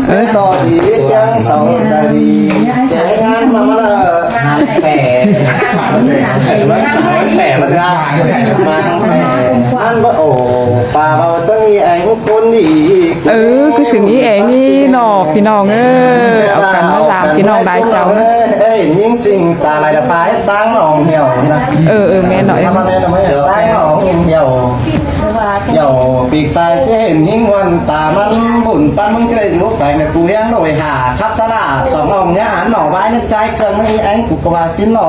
ເອີຍ ຕໍ່ດີພຽງເຊົາໃຈດີ ແຈງງານມາມາເລີຍ ງານແຟ ງານແຟ ມາທາງແຟ ມັນບໍ່ ໂອ້ ປາເບົາສັງອີແອງຄົນດີ ເອີ ຄືສັງອີແອງນີ້ເນາະ ພີ່ນ້ອງເອີຍ ເອົາກັນມາລາມ ພີ່ນ້ອງຫຼາຍເຈົ້າ ເອີຍ ຍິງສິງຕາລາຍລະພາຍຕາງໜອງຫ່ຽວນະ ເອີ ເອີ ແມ່ນເນາະ ຕາງໜອງຫ່ຽວ ເຍົາປີກຊາຍຈະເຫັນຫິງວັນຕາມັນບຸນປັນ ມຶງຈະໄດ້ລຸກໄປໃນກູຮຽງໂດຍຫາ ຂັບສາລາສອງອອງຍາຫັນໜໍບາຍ ໃນໃຈເຄື່ອງໃນແອງ ກູກໍວ່າຊິນໜໍ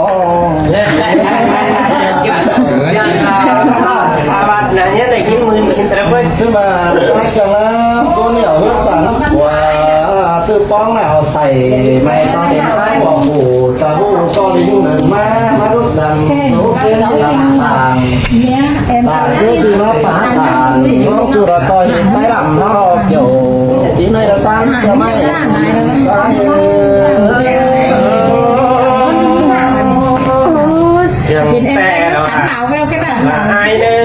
ອາວັດນະ ເຮັດໄດ້ກິນໝື່ນກິນຕະເລີຍ ຊື້ມາໃສ່ເຄື່ອງລາວ ໂກນເຫນຽວເຮັດສັນ ກວ່າ ຊື້ປອງແນວໃສ່ ໄມ້ຕອນເຫັນທ້າຍບໍ່ ຈະຮູ້ກໍລິງເດີນມາ ມາລຸດຈັນ ເປັນສັງສານ ຕາຊື່ທີ່ມາປາການ ນ້ອງຈຸລະຈອຍ ໄຕ້ລຳນອກໂຍ ອີກໜ້ອຍລະສາມ ຈະໄມ່ ສາຍເອີ ສຽງແຕ່ລະ ອາຍເດີ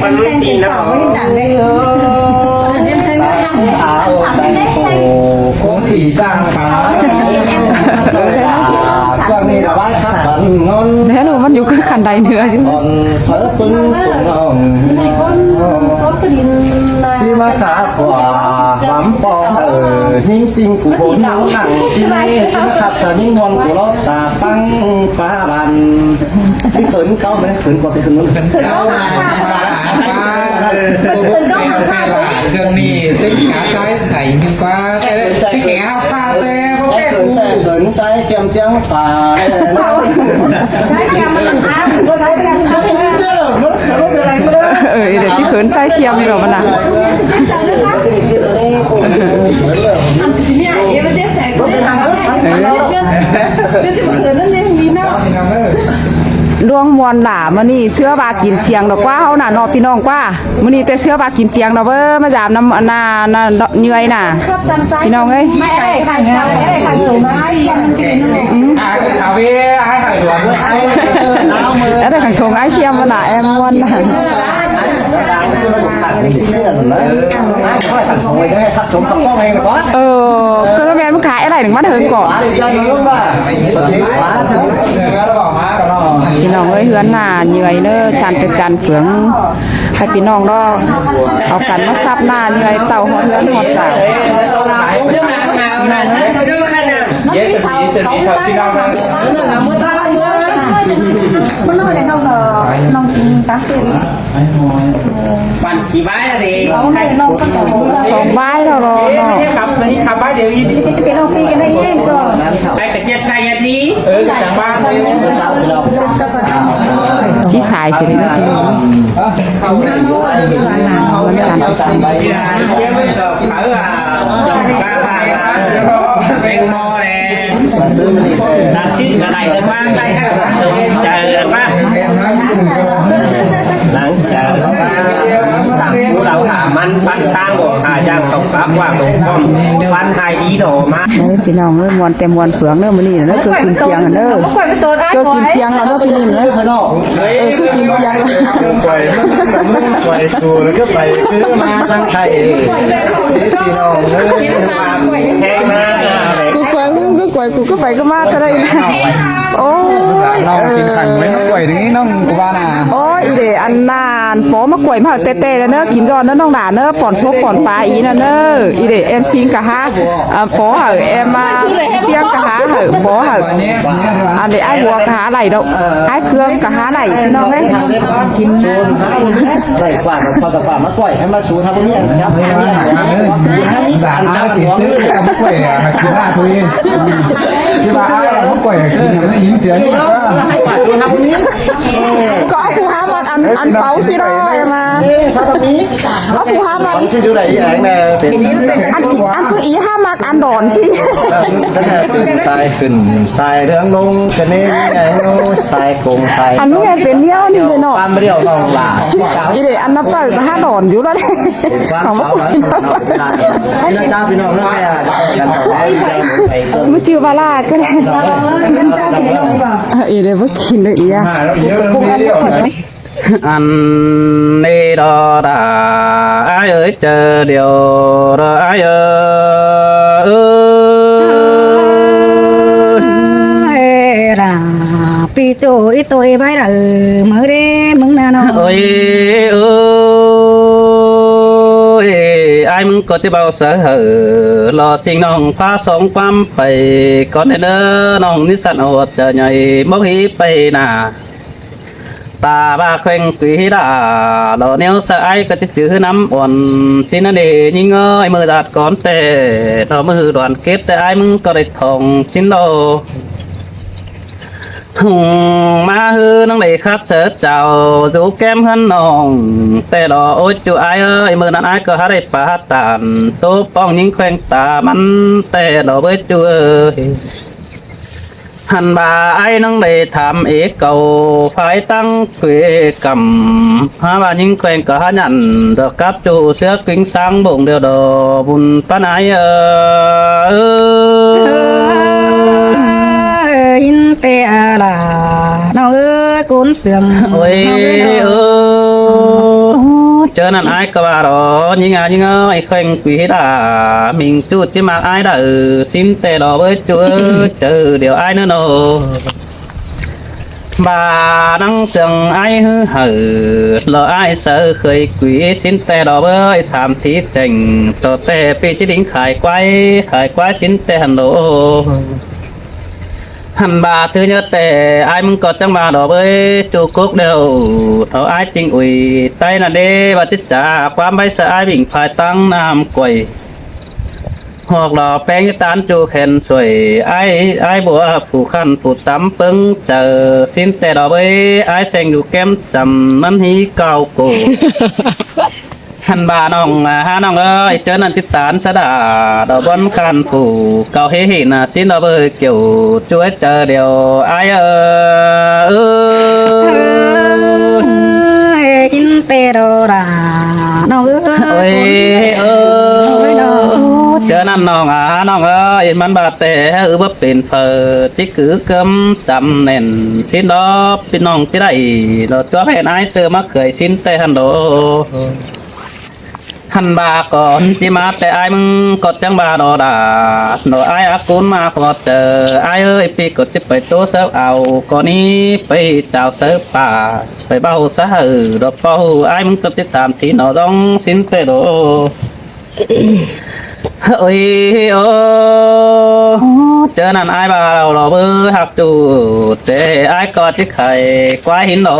ມັນຕີນອກ ເອົາໃສ່ໂກ ຄົນທີ່ຈ້າງຂາ ເຈົ້າງນີ້ລະວ່າຄັກບັນເງິນ ແນ່ນອນ ມັນຢູ່ຄືຄັນໄດເໜືອຢູ່ ເສີປຶ້ງຄົນນ້ອງ ທີ່ມາຂາກວ່າ ຫວາມປອງ ເອີ ຍິງຊິງກູບໍ່ມີໜັງ ທີ່ມາຂັບສະຍິງມວນ ກູລອດຕາຟັງປາບັນ ຊິເຂີນເກົ່າໄໝ? ເຂີນກວ່າເປັນຄົນນັ້ນ ເຂີນເກົ່າ ເອີ ເຄື່ອງນີ້ເປັນການຈ່າຍໃສດີກວ່າ ແຕ່ທີ່ແກຫາຟ້າແຕ່ບໍ່ແມ່ນ ເຂີນໃຈຄຽມຈຽງຟ້າ ເອີ ດຽວຊິເຂີນໃຈຄຽມດອກມັນນະ ເອີ ດວງມ່ວນຫຼ້າມື້ນີ້ ເຊື່ອວ່າກິນທ່ຽງດອກກວ່າເຮົານະເນາະ ພີ່ນ້ອງກວ່າ ມື້ນີ້ແຕ່ເຊື່ອວ່າກິນທ່ຽງດອກເວີ ມາຢາມນຳອັນນາ ນາເຍື່ອຍນະ ພີ່ນ້ອງເອີຍ ເອົາໄດ້ຂັງຖົງອ້າຍຄຽມມັນນະ ແອມມ່ວນນະ ເອີ ກໍແມ່ນ ຂາຍອາໄລໜຶ່ງມາເຖິງກ່ອນ ພີ່ນ້ອງເອີຍ ເຮືອນໜ້າເຍື່ອຍເດີ ຈານແຕ່ຈານເຟືອງ ໃຫ້ພີ່ນ້ອງເນາະ ເອົາກັນມາສັບໜ້າເຍື່ອຍ ເຕົ້າຮອດເຮືອນຮອດຊານ ປັ່ນກີ້ວາຍລະເດ ສອງວາຍແລ້ວເນາະ ໄປກະເຈັດໄຊຍາດີ ເອີ ກະຈັງຫວະ ຊິສາຍຊິເດ ຕາຊິກະໄດ້ແຕ່ວ່າໃສ່ໃຫ້ເອົາໃຈວ່າ ຫຼັງຈາກວ່າຜູ້ລາວຫາມັນຟັນຕ່າງບໍ່ ຫາຢ່າງເຂົາປາກວ່າລົງປ້ອມ ຟັນຫາຍດີດອກມາ ເອີ ພີ່ນ້ອງເອີຍ ມ່ວນແຕ່ມ່ວນເຟືອງເດີ ມື້ນີ້ເດີ ຄືກິນທ່ຽງເດີ ຄືກິນທ່ຽງເດີ ພີ່ນ້ອງເດີ ເອີ ຄືກິນທ່ຽງ ໄປກູແລ້ວກໍໄປ ຄືມາທາງໄທ ພີ່ນ້ອງເອີຍ ແຮງມາ ກູໄປ ກູໄປ ກູກໍໄປ ກູກໍໄປ ກໍມາ ກໍໄດ້ ໂອ້ຍ ເອີ ກິນຂັນເລີຍ ມາກ້ວຍນີ້ນ້ອງ ກູວ່ານະ ໂອ້ຍ ອີເດ ອັນນັ້ນ ປໍມາກ້ວຍມາແຕ່ໆ ແລ້ວເນີ ກິນກ່ອນເນີ ນ້ອງຫຼ້າເນີ ປ້ອນສົບປ້ອນປາອີ່ນັ້ນເນີ ອີເດ ແອມຊິງກະຫາ ອ່າ ປໍໃຫ້ ແອມມາ ພຽງກະຫາໃຫ້ ປໍໃຫ້ ອັນນີ້ອ້າຍຫົວກະຫາໄລ່ດອກ ອ້າຍເຄື່ອງກະຫາໄລ່ ພີ່ນ້ອງເອີຍ ກິນນ້ຳ ໄລ່ກວາດ ເອົາກະປາມາກ້ວຍໃຫ້ມາສູນ ຖ້າບໍ່ມີອັນຈັບ ອັນຈັບອັນຫວງ ມາກ້ວຍ ກິນໜ້າໂຕເອງ ທີ່ວ່າອ້າຍມາກ້ວຍ ກິນຫຍັງໄດ້ຍິນສຽງຢູ່ ກວາດໂຕ ຖ້າບໍ່ມີ ກໍເອົາຜູ້ຫາມັກອັນ ອັນເຝົ້າຊິດອກ ແອມມາ ເອີ ຊາຕະມີ ເອົາຜູ້ຫາມັກ ຊິຢູ່ໃດອີແອງແນ່ ເປັນ ອັນ ອັນຄືອີຫາມັກອັນດອນຊິ ສາຍຂຶ້ນສາຍເຫຼືອງລົງ ກະເນງແອງໂນ ສາຍກົງສາຍ ອັນນີ້ເປັນແນວນີ້ເນາະ ຕາມດຽວນ້ອງຫຼ້າ ອີເດ ອັນນະເປີກຫາດອນຢູ່ແລ້ວເດ້ ເຂົາມາຄຸຍ ເຈົ້າພີ່ນ້ອງເລື່ອງແມ່ ມັນຊື່ວ່າລາດກໍໄດ້ ອີເດ ບໍ່ກິນເດີ ອີ ອັນເນດອດາ ອ້າຍເອີຍ ເຈີດຽວເດີອ້າຍເອີຍ. ເອີ ລາ ປີໂຈອີໂຕເອໄວ້ລະ ເອີ ເມີເດ້ມຶງນະເນາະ. ໂອ້ຍ ເອີຍ ອ້າຍມຶງກໍຈະເວົ້າສະເຫີ ລໍສິ່ງນ້ອງຟ້າສອງຄວາມໄປກ່ອນເດີ ນ້ອງນິສັນອອດຈະໃຫຍ່ບໍ່ຮີໄປໜ້າ ຕາວ່າແຂວງກຸຍລາ ລໍແນວສະອ້າຍກໍຈະຈື່ນຳອ່ອນ ຊິນນະເດຍິງເອີຍ ມື້ດາດກ່ອນແຕ່ ລໍມື້ດວນເກັດແຕ່ອ້າຍມຶງກໍໄດ້ທ່ອງຊິນລໍ ຫຸງມາຮືນາງໄດ້ຄັດເສີເຈົ້າ ຢູ່ແກ້ມເຮືອນນ້ອງແຕ່ລໍ. ໂອ້ຍ ຈູອ້າຍເອີຍ ມື້ນັ້ນອ້າຍກໍຫາໄດ້ປາທານ ໂຕປ້ອງຍິງແຂວງຕາມັນແຕ່ລໍເວີຍ ຈູເອີຍ. ຫັ້ນວ່າອ້າຍນາງໄດ້ຖາມເອເກົ່າ ຝ່າຍຕັ້ງເວກຳ ຫາວ່າຍິງແຂວງກໍຫາຍັນ ດອກກັບຈູເສືອກິ່ງສາງບົງດຽວດອ ບຸນປານອ້າຍເອີຍ. ເອີ ຍິນແຕ່ອາລາ ນ້ອງເອີຍ ໂກນເຊື່ອງ ໂອ້ຍ ນ້ອງເອີຍເນາະ. ເອີ ເຈີນັ້ນອ້າຍກໍວ່າລໍ ຍິງອາຍິງເອີຍ ແຂວງກຸຍລາ ມິງຈູດຈິມາກອ້າຍດາເອີ ຊິນແຕ່ລໍເວີຍ ຈູເອີຍ ເຈີດຽວອ້າຍເນີເນາະ. ບານັງເຊື່ອງອ້າຍຫືອເຫີ ລໍອ້າຍເຊີເຄີຍກຸຍ ຊິນແຕ່ລໍເວີຍ ຖາມທີ່ແຈ້ງ ຕໍ່ແຕ່ປີຈິດິງຂາຍຄວາຍ ຂາຍຄວາຍ ຊິນແຕ່ຫັ້ນໂລ. ຫັ້ນບາຖືເຍອະແຕ່ ອ້າຍມຶງກໍຈັ່ງວ່າດອກເວີຍ ຈູກົກແລ້ວ ເທົ່າອ້າຍຈິງອຸຍ ໄຕນະເດ ວ່າຈິດຈາ ຄວາມໄວສະອາຍ ວິ່ງພາຍຕັ້ງນ້ຳກ້ວຍ ຫອກຫຼໍ່ແປ້ງຕານຈູແຂນຊ່ວຍ ອ້າຍ ອ້າຍບົວຜູ້ຂັນຜູ້ຕຳເປິງເຈີ ຊິນແຕ່ດອກເວີຍ ອ້າຍແຊງຢູ່ແກ້ມຈຳ ມັນຮີກ່າວໂກ ຫັ້ນບານ້ອງ ອາ ຫານ້ອງເອີຍ ເຈີນັ້ນຕິດຕານສະດາ ດອກບອນຄັນຜູ້ເກົ່າເຮເຮນາ ຊິນດອກເວີຍ ເກວຈວຍເຈີດຽວອ້າຍເອີຍ. ເອີຍ ຍິນແຕ່ລໍລາ ນ້ອງເອີຍ ໂອ້ຍ ເອີຍ ໂອ້ຍເນາະ. ເຈີນັ້ນນ້ອງອາ ນ້ອງເອີຍ ມັນບາດແຕ່ ເອີ ບໍ່ເປັນເຝີ ຈິກອືກຶມຈຳແໜ້ນ ຊິນດອກ ພີ່ນ້ອງຈະໄດ້ ດອກຕົວແຜ່ນອ້າຍເຊີມາເຄີຍ ຊິນແຕ່ຫັ້ນໂດ. ຫັ້ນບາກ່ອນຊິມາແຕ່ອ້າຍມຶງກໍຈັ່ງບາດອດາ ດອກອ້າຍອາກູນມາພໍດເຈີ ອ້າຍເອີຍ ປີກໍຊິໄປໂຕເສີເອົາ ກໍນີ້ໄປຈາວເສີປ່າ ໄປເວົ້າສະເຫີດອກເປົ່າ ອ້າຍມຶງກໍຕິດຕາມທີ່ໜໍດອງ ຊິນແຕ່ໂດ. ໂອ້ຍ ໂອ້ ເຈີນັ້ນອ້າຍວ່າເຮົາລອເບີຮັກຈູ ແຕ່ອ້າຍກໍຊິຂາຍຄວາຍຫີນໂດ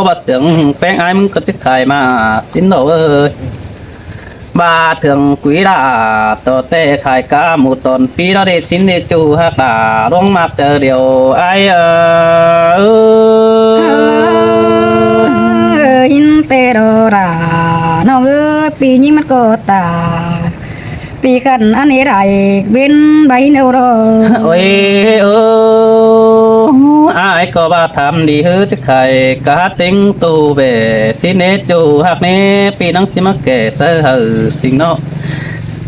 ບັດເສືອງແປ້ງອ້າຍມຶງກໍຊິຂາຍມາ ຊິນໂດເອີຍ. ບາດເຖິງກຸຍດາ ຕໍ່ແຕ່ຂາຍກາໝູ່ຕອນ ປີລະເດຊິນເດຈູຮັກດາ ລົງມາເຈີດຽວອ້າຍເອີຍ. ຍິນແຕ່ດອກດາ ນ້ອງເອີຍ ປີນີ້ມັນກໍຕາ ປີກັນອັນເຮັດໃຫ້ເວັນໃບເນວດອກ. ໂອ້ຍ ໂອ້ ອ້າຍກໍວ່າທຳດີເຮີຈະໄຂກະເຕັງຕູ້ແບ ຊິເນຈູຮັກແນ່ ປີນັງຊິມາແກ່ເສີເຮີ ຊິງເນາະ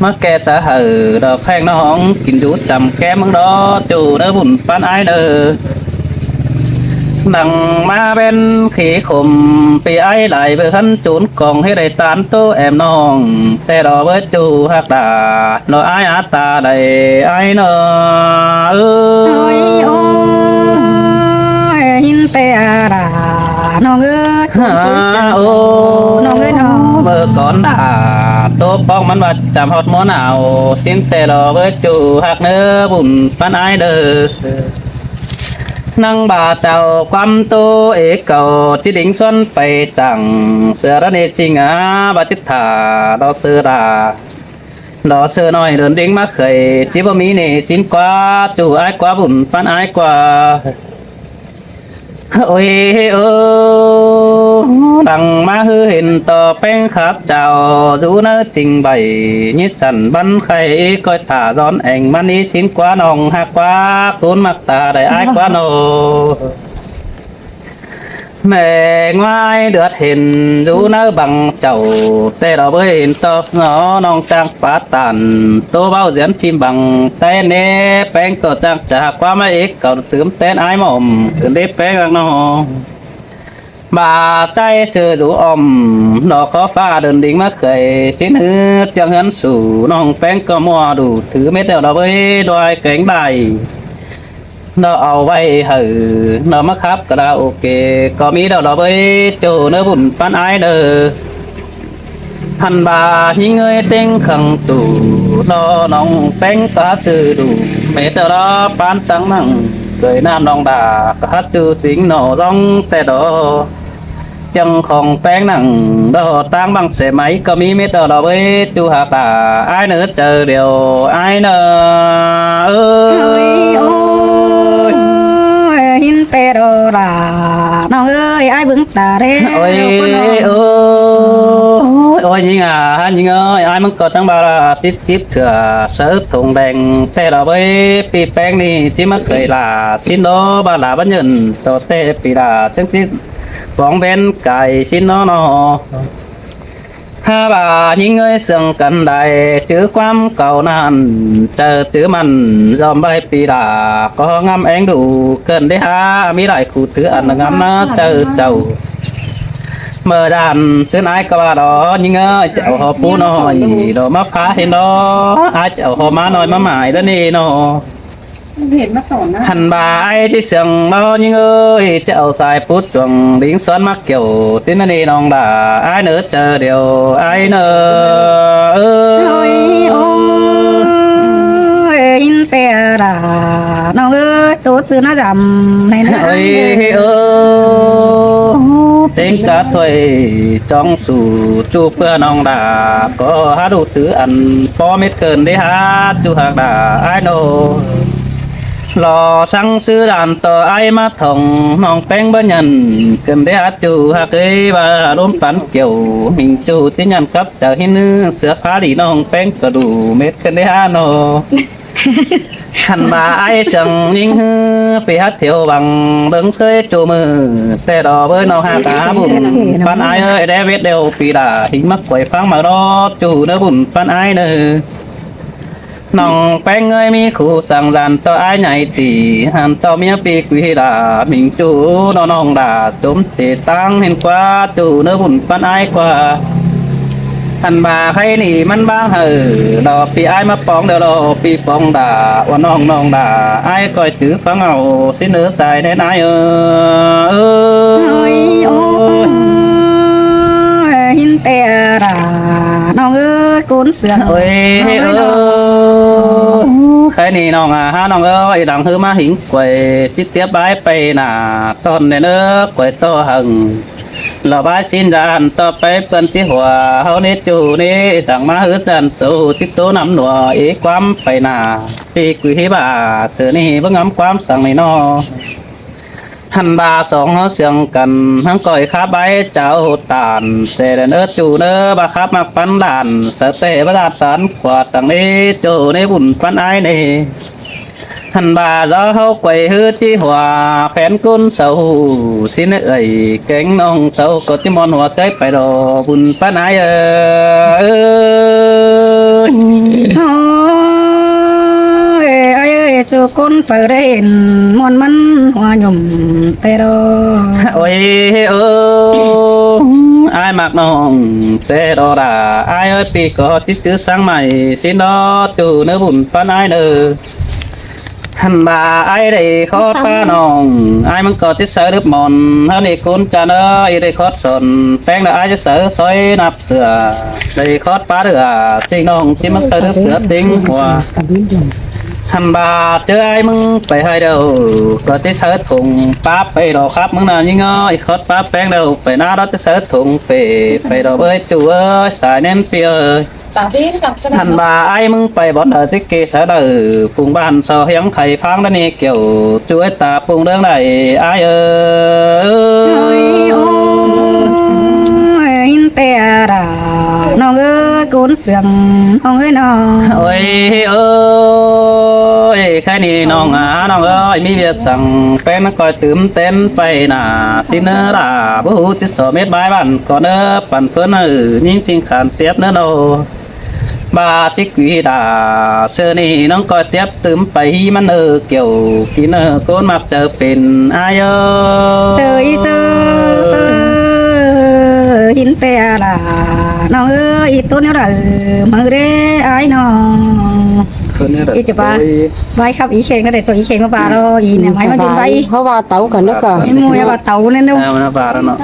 ມາແກ່ສະເຫີດອກແຂງນ້ອງ ກິນຢູ່ຈຳແກ້ມເມືອງດອກ ຈູເດີບຸນປານອ້າຍເດີ. ດັງມາເປັນຂີ້ຂົມ ປີອ້າຍຫຼາຍເບີຄັນຈູນກອງ ເຮັດໃຫ້ຕານໂຕແອມນ້ອງ ແຕ່ດອກເບີຈູຮັກດາ ດອກອ້າຍອາຕາໄດ້ອ້າຍເນີ ເອີຍ. ໂອ້ຍ ໂອ້ຍ ຍິນແຕ່ອາດາ ນ້ອງເອີຍ ໂອ້ ນ້ອງເອີຍນ້ອງ ເບີກ່ອນດາ ໂຕປ້ອງມັນວ່າຈຳຮອດມໍໜາວ ຊິນແຕ່ດອກເບີຈູຮັກເນີ ບຸນປານອ້າຍເດີ. ນາງບາເຈົ້າຄວາມໂຕເອເກົ່າ ຈິດິງຊວນໄປຈັ່ງ ເສືອລະເນຊິງອາ ບາຈິດຖາ ດອກເສືອດາ ດອກເສືອນ້ອຍເດີນດິງມາເຄີຍ ຈິບໍ່ມີເນຊິນກວ່າ ຈູອ້າຍກວ່າບຸນປານອ້າຍກວ່າ. ໂອ້ຍ ໂອ້ ດັງມາຄືເຫັນຕໍ່ແປ້ງຂາບເຈົ້າ ຢູ່ເນີຈິງໃບ ຍິດສັນບັນໄຄ ກ້ອຍຕາຍ້ອນແອງມັນ ອີຊິນກວ່ານ້ອງຮັກກວ່າ ຄູນມັກຕາໄດ້ອ້າຍກວ່ານ້ອງ. ແມ່ງວາຍເດືອດເຫັນຢູ່ເນີບັງເຈົ້າ ແຕ່ລາວເອີຍເຫັນຕອກໜໍ ນ້ອງຈາງປາຕັນ ໂຕເວົ້າສຽນພິມບັງ ແຕ່ເນແປ້ງກໍຈາງຈາກຄວາມລະເອກ ເກົ່າຕື່ມແຕ່ນອ້າຍໝ້ອມ ຂຶ້ນເດແປ້ງລັກນ້ອງ. ບາໃຈຊື່ດູອອມ ດອກຂໍຟ້າເດີນດິງມາເຄີຍ ຊິນຮືດຈຽງເຮືອນສູ່ ນ້ອງແປ້ງກໍມົວດູຖືເມັດແລ້ວດອກເອີຍ ດ້ວຍແກງໄດ້ ດອກເອົາໄວ້ໃຫ້ ດອກມາຂັບກາລາໂອເກ ກໍມີແລ້ວດອກເອີຍ ໂຈ້ເນີບຸນປັນອ້າຍເດີ. ຫັ້ນບາຍິງເອີຍເຕັງຂັງຕູ ດອກນ້ອງແປ້ງກໍຫາຊື່ດູ ເມັດແລ້ວດອກປານຕັງນັ່ງ ເຄີຍນ້ຳນ້ອງດາ ກໍຫາຈື່ຈິງໜໍ່ລອງແຕ່ດອກ ຈັ່ງຂອງແປ້ງນັ່ງ ດອກຕາງບັງແສໄໝກໍມີເມັດດອກເອີຍ ຈູຮັກດາ ອ້າຍເນີເຈີດຽວ ອ້າຍເນີເອີຍ ໂອ້ຍ ໂອ້ຍ ຍິນແຕ່ດອກຫຼ້າ ນ້ອງເອີຍ ອ້າຍເບິ່ງຕາແລ້ວ ໂອ້ຍ ໂອ້ຍ ຍິງອາ ຍິງເອີຍ ອ້າຍມັນກໍຈັ່ງວ່າຕິດຈິບເທື່ອ ເສີບຖົງແດງແຕ່ດອກເອີຍ ປີແປ້ງນີ້ຈິມາເຄີຍຫຼ້າ ຊິນໂດບາຫຼ້າບັນເຍິນ ໂຕແຕ່ປີຫຼ້າ ຈັ່ງຈິ ປອງເປັນກາຍສິນນໍ ຫາວ່າຍິງເອີຍເຊື່ອງກັນໄດ້ ຈື່ຄວາມເກົ່ານັ້ນ ເຈີຈື່ມັນ ລອມໄວ້ປີດາ ກໍງາມແອງດູ ເກີນໄດ້ຫາ ມີຫຼາຍຄູ່ຖືອັນງາມນາເຈີເຈົ້າ ເມື່ອດານຊື່ນອ້າຍກໍວ່າດອກ ຍິງເອີຍ ເຈົ້າຫໍປູນ້ອຍ ດອກມາພາເຫັນດອກ ອ້າຍເຈົ້າຫໍໝານ້ອຍມາໝາຍດອກນີ້ນໍ. ເຫັນມາສອນນະ ຫັ້ນວ່າອ້າຍຊິເຊື່ອງບໍ່ຍິງເອີຍ ຈະເອົາສາຍປູດຈວງດິງສອນມາກ່ຽວ ຊິນນະນີນ້ອງດາ ອ້າຍເນີເຈີດຽວ ອ້າຍເນີເອີຍ ໂອ້ຍ ໂອ້ຍ ຍິນແຕ່ດາ ນ້ອງເອີຍ ໂຕຊື່ນະດຳໃຫ້ນະ ໂອ້ຍ ເອີຍ ເຕັງກະຖ້ວຍຈອງສູ່ ຈູເພື່ອນ້ອງດາ ກໍຫາດູຖືອັນ ພໍເມັດເກີນໄດ້ຫາ ຈູຮັກດາ ອ້າຍໂນ ລໍສັງຊື່ດານຕໍ່ອ້າຍມາທ່ອງ ນ້ອງແປ້ງບໍ່ຢັນ ເກີນໄດ້ຫາ ຈູຮັກເອີຍ ວ່າລົມປັນກ່ຽວ ຫິງຈູຊິຍັນກັບຈາກຫີນເສືອຜາຫຼີ ນ້ອງແປ້ງກໍດູເມັດເກີນໄດ້ຫາໂນ ຄັນວ່າອ້າຍເຊື່ອງຍິງ ໄປຫາທ່ຽວຫວັງເບິ່ງເຄີຍຈູມື ແຕ່ດອກເອີຍ ນ້ອງຫາກຫາບຸນ ປັນອ້າຍເອີຍ ແດ່ເວັດແລ້ວປີດາ ຫິງມາກວຍຟັງມາລອບ ຈູເນີບຸນ ປັນອ້າຍເນີ ນ້ອງແປ້ງເອີຍ ມີຄູ່ສັງດານຕໍ່ອ້າຍໃຫຍ່ຕີ ຫັນຕໍ່ເມຍປີກວີດາ ມິງຈູນ້ອງດາ ຈົມເຈຕາງເຫັນກວ່າ ຈູເນີບຸນ ປັນອ້າຍກວ່າ ຫັ້ນວ່າໃຄນີ້ມັນບາງເຫີ ລໍປີອ້າຍມາປອງເດີ ລໍປີປອງດາ ວ່ານ້ອງນ້ອງດາ ອ້າຍກໍຈື່ຟັງເອົາ ຊິເນີສາຍແດ່ນອ້າຍເອີຍ ໂອ້ຍ ໂອ້ຍ ຍິນແຕ່ດາ ນ້ອງເອີຍ ກູນເສືອ ໂອ້ຍ ໂອ້ຍ ເອີຍ ໃຄນີ້ນ້ອງອາ ຫານ້ອງເອີຍ ດັງຮືມາຫິງກວຍ ຈິດຕຽບບາຍໄປໜ້າ ຕ້ອນແດ່ເນີກວຍຕໍ່ຫຶງ ລະບາຍສິນດານຕໍ່ໄປເພື່ອນຊິຫົວ ເຮົານີ້ຈູນີ້ ຕັ້ງມາຮືຈັນໂຕ ຕິດໂຕນຳໜວເອ ຄວາມໄປໜ້າ ປີກວີບາ ເສືນີ້ເບິ່ງອຳຄວາມສັງນີ້ນໍ ຫັ້ນບາສອງເຮົາເຊື່ອງກັນ ທັງກ້ອຍຄາບໃບເຈົ້າຕານ ແຕ່ແດນເອີດຈູເນີ ບາຄາບມັກປັນຫຼານ ສະແຕ່ບາດານສານຂວາ ສັງນີ້ໂຈນີ້ບຸນປັນອ້າຍນີ້ ຫັ້ນບາລາເຮົາໄກວຮືທີ່ຫົວ ແຟນກຸນເຊົາ ຊິນເອີຍ ແກງນ້ອງເຊົາ ກໍຈິມອນຫົວໃສ່ໄປດອກ ບຸນປັນອ້າຍເອີຍ ໂອ້ຍ ອ້າຍເອີຍ ຈູຄົນໄປເຫັນ ມ່ວນມັນຫົວຫຍຸ່ມແຕ່ດອກ ໂອ້ຍ ເອີຍ ອ້າຍມັກນ້ອງແຕ່ດອກດາ ອ້າຍເອີຍ ປີກໍຈິດຈື່ສັງໃໝ່ ຊິນດອກ ຈູເນີບຸນປັນອ້າຍເນີ ຫັ້ນບາອ້າຍໄດ້ຂໍປານ້ອງ ອ້າຍມັນກໍຈິດໃສ່ລຶບໝອນ ເຮົານີ້ກຸນຈາເນີ ອີໄດ້ຂໍສອນ ແປ້ງລະອ້າຍຈິດໃສ່ຊອຍນັບ ເສືອ ໄດ້ຄອດປາເຫຼືອ ຊິງນ້ອງທີ່ມາໃສ່ເຫຼືອເສືອຕິງຫົວ ຫັ້ນບາເຈີອ້າຍມຶງໄປໃຫ້ເດີ ກໍຊິໃສ່ຖົງປາໄປດອກຄັບ ມຶງນາຍິງເອີຍ ຄອດປາແປ້ງເດີ ໄປນາລາວຊິໃສ່ຖົງເປ ໄປດອກເອີຍ ຈູເອີຍ ສາຍແໜ້ນປີເອີຍ ຫັ້ນບາອ້າຍມຶງໄປບ່ອນໃດ ຊິເກໃສ່ເດີ ຝູງບ້ານເຊົາຮຽງໄຂ່ພາງດານີ ກ່ຽວຈວຍຕາປຸງເລື່ອງໃດ ອ້າຍເອີຍ ໂອ້ຍ ໂອ້ຍ ແຕ່ດາ ນ້ອງເອີຍ ກູນເຊື່ອງ ນ້ອງເອີຍນ້ອງ ໂອ້ຍ ເອີຍ ແຄ່ນີ້ນ້ອງອາ ນ້ອງເອີຍ ມີວຽກສັງ ແປ້ງນະກອຍຕື່ມເຕັ້ນໄປໜ້າ ຊິເນີລາ ບໍ່ຮູ້ຊິສໍເມັດບາຍບ້ານ ກໍເນີ ປັນເຟີນເອີ ຍິງຊິງຂານຕຽບເນີໂນ ບາຈິກວີດາ ເຊີນີ້ນ້ອງກອຍຕຽບຕື່ມໄປ ມັນເອີກ່ຽວ ກິນເອີ ໂກນມັກເຈີເປັນອາຍເອີ ເຊີອີເຊີ ລະນ້ອງເອີຍ ອີໂຕແນວໃດ ມາເດີອ້າຍນ້ອງ ເພິ່ນແນວໃດ ອີຈະປາ ໂອ້ຍ ໄວ້ຄັບ ອີເຄັງກໍໄດ້ຕົວ ອີເຄັງມາປາເນາະ ອີແນວໄວ້ມາດິນໄວ້ ເພາະວ່າເຕົາກັນເນາະກະ ອີໝູ່ຢ່າວ່າເຕົາແນ່ເນາະ ເອົາມາປາແລ້ວເນາະ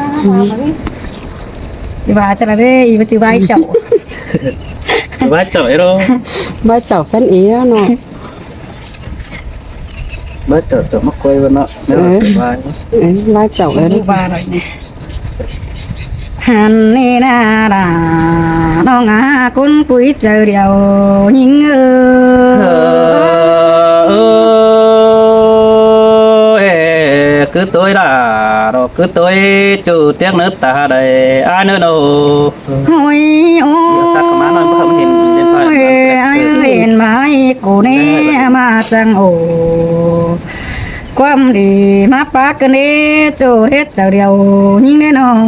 ອີວ່າຊັ້ນລະເດ້ ອີວ່າຈື່ໄວ້ເຈົ້າ ໄວ້ເຈົ້າເອໂລ ໄວ້ເຈົ້າເພິ່ນອີແລ້ວເນາະ. ວ່າເຈົ້າຈະມາກ່ອຍວ່າເນາະ ເອີ ວ່າ ເອີ ວ່າເຈົ້າເອີ ວ່າໜ້ອຍນີ້ ຫັ້ນນີ້ນາລາ ນ້ອງອາຄົນກຸຍເຈົ້າດຽວຍິງເອີ ເອີ ຄືໂຕຍລາ ດອກຄືໂຕຍ ຈູ້ຕຽກເນີດຕາໃດ ອາເນີໂນ. ໂອ້ຍ ໂອ້ຍ ສັດເຂົ້າມາໜ້ອຍ ບໍ່ໃຫ້ມັນເຫັນ ເຫັນໄປ ເອີ ອ້າຍເອີຍ ເຫັນໄປກູແນ່ ມາຈັ່ງໂອ ຄວາມດີມາປາກກັນເດ້ ໂຈເຮັດເຈົ້າດຽວຍິງແນ່ນອນ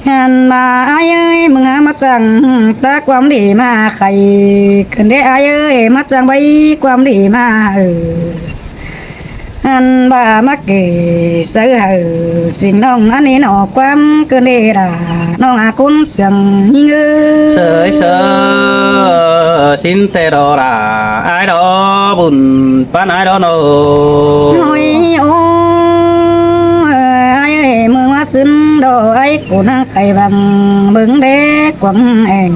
ຫັ້ນວ່າອ້າຍເອີຍ ມຶງຫາມາຈັ່ງ ຕາຄວາມດີມາໄຂກັນເດ້ ອ້າຍເອີຍ ມາຈັ່ງໄວ້ຄວາມດີມາເອີ ອັນວ່າມາເກໃສ່ໃຫ້ສິ່ງນ້ອງອັນນີ້ເນາະ ຄວາມເກີນເດດາ ນ້ອງອາຄຸນເຊື່ອງຍິງເອີຍ ເສີຍເສີຍ ສິນແຕ່ດອລາ ອາຍດອ ບຸນປານອາຍດອເນາະ ໂອ້ຍ ໂອ້ຍ ອາຍເອີຍ ເມືອງວ່າຊຶນດອ ອາຍກູນາງໄຂບັງ ເບິ່ງແດກວາງແອງ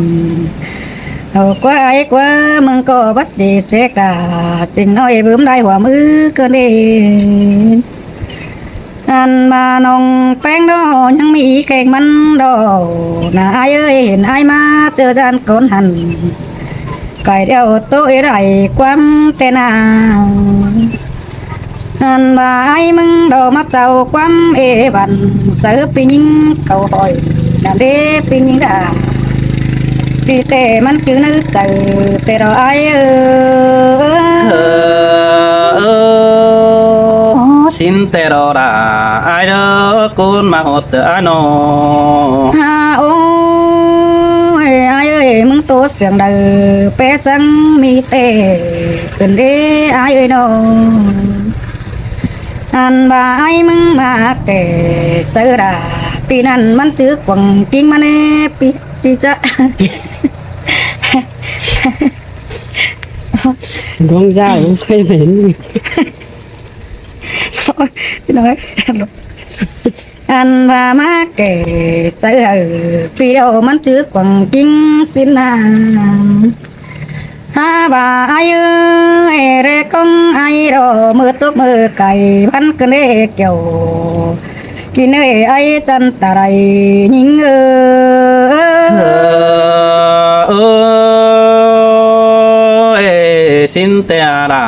ເອົາກວ່າອ້າຍກວ່າມຶງກໍບັດດີເຈກດາ ສິ່ງນ້ອຍບືມໄດ້ຫົວມືເກີນເດ ອັນວ່ານ້ອງແປ້ງດອ ຍັງມີແຂ່ງມັນດອ ນາອ້າຍເອີຍ ເຫັນອ້າຍມາເຈີຈານກ່ອນຫັ້ນ ໄກ່ດຽວໂຕເອໄດ້ຄວາມແຕ່ນາ ອັນວ່າອ້າຍມຶງດອມາເຈົ້າຄວາມເອບັນ ເສີບປີຍິງເຂົາຫ້ອຍ ນຳເດປີຍິງດາ ປີແຕ່ມັນຈື່ໃນໃຈແຕ່ດອອ້າຍເອີ ເອີ ເອີ ສິນແຕ່ດອດາ ອາຍເດີ ກູນມາຮອດເຕີອາຍນອ ຮາ ໂອ້ຍ ອາຍເອີຍ ມຶງໂຕສຽງໃດ ແປສັງມີແຕ່ ເອີ້ນເດ ອາຍເອີຍນ້ອງ ອັນວ່າອ້າຍມຶງມາແຕ່ໃສລະ ປີນັ້ນມັນຈື່ກວາງກິງມາແນ່ ປີ ປີຈະ ດວງຈາບໍ່ເຄີຍເຫັນ ໂອ້ຍ ພີ່ນ້ອງເອີຍ ອັນວ່າມາແກ່ໃສ່ເອີ ປີດຽວມັນຈື່ກວາງກິງສິນນາ ຫາວ່າອ້າຍເອີຍ ແລກອງອ້າຍດອ ເມີຕົກເມີໄກ່ ພັນກະເນກຽວ ກິນເອີຍອ້າຍຈັນຕະໄລຍິງເອີ ເອີຍ ຊິນແຕ່ລາ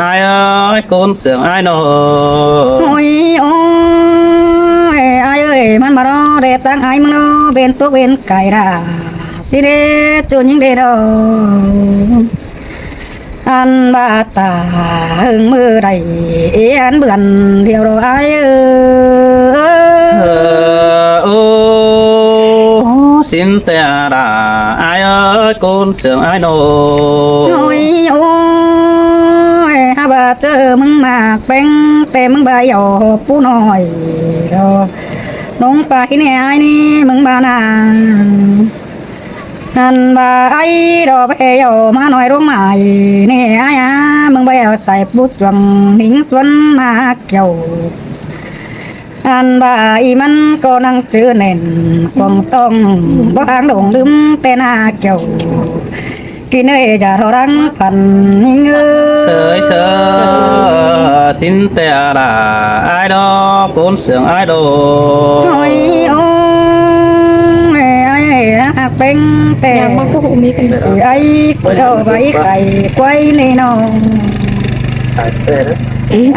ອ້າຍເອີຍ ໂກນເຊື່ອງອ້າຍເນາະ ໂອ້ຍ ໂອ້ຍ ອ້າຍເອີຍ ມັນມາເນາະ ແດດຕັ້ງອ້າຍມຶງເນາະ ເວັນຕົກເວັນໄກ່ລາ ຊິເດຈູນຍິງເດເນາະ ອັນວ່າຕາເຫິງມື້ໃດ ເອອັນເບືອນດຽວດອກອ້າຍເອີຍ ເອີ ໂອ້ ຊິນແຕ່ລາ ອ້າຍເອີຍ ໂກນ ເຊື່ອງອ້າຍໂນ ໂອ້ຍ ໂອ້ຍ ຫາວ່າເຈີມຶງມາແປ້ງ ແຕ່ມຶງບໍ່ຢອກຜູ້ນ້ອຍດອກ ນ້ອງໄປແນ່ອ້າຍນີ້ ມຶງມານາ ອັນວ່າອ້າຍດອກແພຢອກມາໜ້ອຍລົງມາອີແນ່ອ້າຍອາ ມຶງບໍ່ຢອກໃສ່ປູດຈວງໜິງສວນມາກ່ຽວ ອັນວ່າອີມັນກໍນັ່ງຈື່ແໜ້ນ ຄວາມຕ້ອງບໍ່ຫາງດົງດຶມແຕ່ໜ້າກ່ຽວ ກິນເອີຍຢ່າທໍລັງຝັນຍິງເອີຍ ເສີຍເສີຍ ຊິນແຕ່ລາ ອ້າຍດອກ ໂກນເຊື່ອງອ້າຍໂດ ໂອ້ຍ ໂອ້ຍ ອ້າຍຮັກເປັງແຕ່ ຍັງບໍ່ຮູ້ມີກັນເດີ ອ້າຍ ຜູ້ດອກໃບໄຂ່ ໄຂວ້ແນ່ນອນ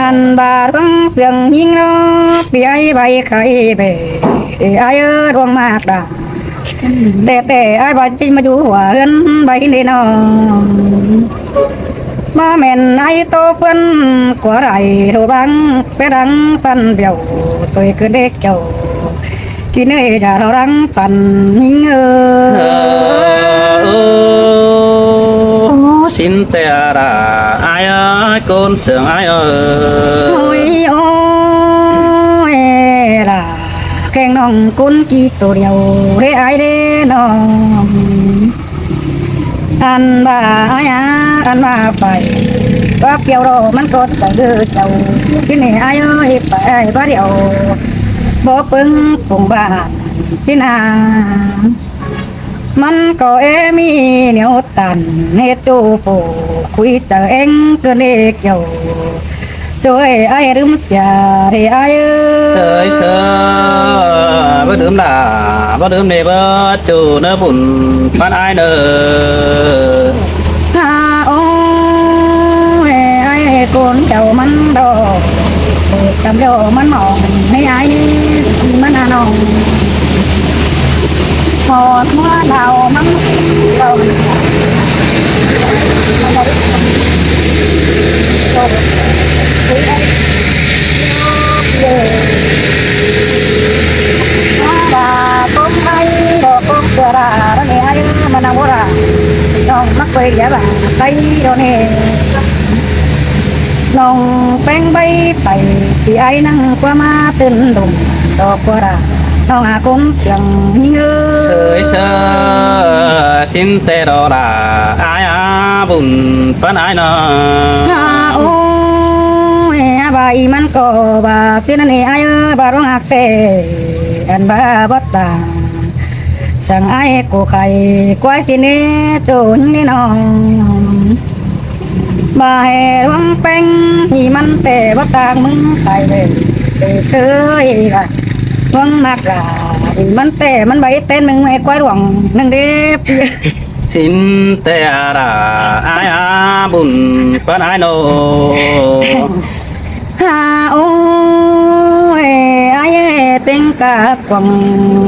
ອັນບາດວັງເຊື່ອງຍິງເນາະ ປີອ້າຍໃບໄຂ່ແບ ເອີ ອ້າຍເອີ ດວງມາກດາ ແຕ່ແຕ່ອ້າຍວ່າຊິມາຢູ່ຫົວເຮືອນໃບເນນອ ບໍ່ແມ່ນອ້າຍໂຕເພິ່ນກວ່າໃດ ໂທບັງແປດັງຟັນບຽວ ໂຕຍຄືເດັກເຈົ້າ ກິນເອີຍຈາເຮົາດັງຟັນຍິງເອີ ເອີ ຊິນແຕ່ລາ ອ້າຍເອີຍ ໂກນເຊື່ອງອ້າຍເອີຍ ໂອ້ຍ ໂອ້ຍ ລາ ແຂ່ງນ ນ້ອງກຸນກີໂຕດຽວເດ້ອ້າຍເດ້ນ້ອງ ອັນວ່າອ້າຍຫາ ອັນວ່າໄປ ວ່າກ່ຽວດອກມັນກໍຈະເດີເຈົ້າ ຊິແນ່ອ້າຍເອີຍ ໄປອ້າຍບາດດຽວ ບໍ່ເບິ່ງປົງບ້ານຊິນາ ມັນກໍເອມີແນວຕັນ ເຮັດໂຈໂປຄຸຍຈະແອງເກີນເດກ່ຽວ ໂຈເອີຍ ອ້າຍລືມເສຍເດອ້າຍເອີຍ ເຊີຍ ເຊີຍ ບໍ່ລືມລະ ບໍ່ລືມເດເບີດໂຈເນີ ບຸນປານອ້າຍເນີ ຫາ ໂອ້ຍ ອ້າຍກຸນເຈົ້າມັນດອກ ກຳດອກມັນມອງໃນອ້າຍມັນຫານ້ອງ ຮອດຫົວເຮົາມັນເຈົ້າ ວ່າກົງໄປບໍ່ກົງເທື່ອລາ ດອນເອ ອ້າຍມານັ່ງໂບລາ ນ້ອງມັກໄປເດບາ ໄປດອນເອ ນ້ອງແປ້ງໃບໄປ ທີ່ອ້າຍນັ່ງກວ່າມາຕື່ນດົງ ດອກກວ່າລາ ນ້ອງອາກົງສຽງຍິງເອີຍ ເຊີຍ ເຊີຍ ຊິນແຕ່ດອກລາ ອ້າຍອາບຸນປານອ້າຍນອ ຫາ ໂອ້ຍ ອາບາອີມັນກໍບາ ຊິນນັ້ນເອ ອ້າຍເອີຍ ບາດວງຮັກແທ້ ອັນບາບໍ່ຕາ ສັງອ້າຍກູໄຄ ກວາຍຊິເນໂຈນເນນ້ອງ ບາແຫ່ດວງແປ້ງ ອີມັນແຕ່ບໍ່ຕາງ ມຶງໄປເວີຍ ໄປເຊີຍລະ ຫວງມາກລາ ອີມັນແຕ່ມັນໃບເຕັ້ນ ມຶງແມ່ກວາຍຫຼວງໜຶ່ງເດ້ ຊິນແຕ່ອາລາ ອ້າຍອາບຸນປານອ້າຍໂນ ຫາ ໂອ້ຍ ອ້າຍເຕັງກາກວາງ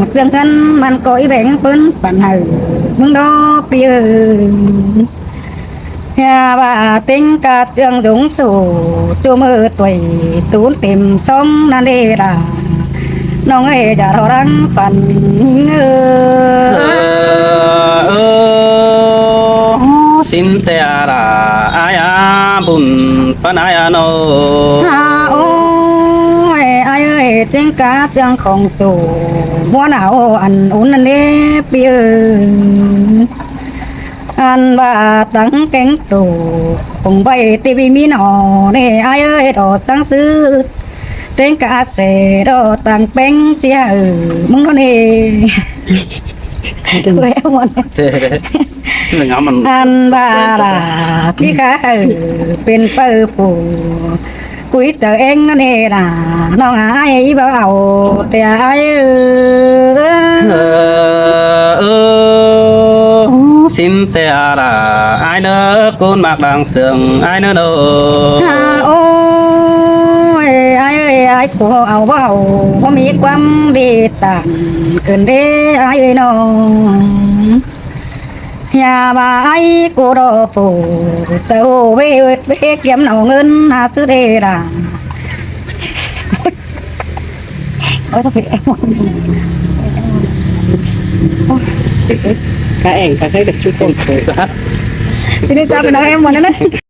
ເຄື່ອງເງິນມັນກໍອີແບ່ງເພິ່ນປັນໃຫ້ມຶງດອກປີເອີຍ ຫາວ່າເຕັງກາເຈືອງດົງສູ ຈູມືຕົວຍຕູນເຕັມຊ່ອງນັ້ນເດລາ ນ້ອງເອີຍ ຈະລໍລັງປັນເອີ ເອີ ເອີ ຊິນແຕ່ອາລາ ອ້າຍອາບຸນປານອ້າຍອາໂນ ຫາ ໂອ້ຍ ອ້າຍເອີຍ ເຕັງກາເຈືອງຂອງສູ ຫົວໜາວອັນອຸ່ນນັ້ນເດ ປີເອີຍ ອັນວ່າຕັງແກງໂຕ ຄົງໄວ້ຕິມີໜໍເນ ອ້າຍເອີຍ ດອກສັງຊື່ ເຕັງກະອາເສດອກ ຕັງແປ້ງເຈຍເອີ ມຶງໂນເນ ແວວມັນ ເຈ ອັນວ່າລາ ຈິກະເອີ ເປັນເປີປູ ກຸຍເຈີເອງເນນາ ນ້ອງອ້າຍບໍ່ເອົາແຕ່ອ້າຍເອີ ເອີ ເອີ ຊິນແຕ່ອາລາ ອ້າຍເດີ ກຸນມັກດັງເຊິ່ງອ້າຍເນີໂນ ຫາ ໂອ້ຍ ອ້າຍເອີຍ ອ້າຍຜູ້ເອົາບໍ່ເອົາ ບໍ່ມີຄວາມດີຕ່າງເກີນເດອ້າຍເອີຍນ້ອງ ຢ່າວ່າອ້າຍກູດອກຜູ້ ເຈົ້າເວ ເວກຽມເອົາເງິນຫາຊື້ເດລາ ໂອ້ຍ ກະແອງກະໄຄກັບຊຸດ ທີ່ໄດ້ຈັບເປັນນາງແອມໝົດແລ້ວນະ.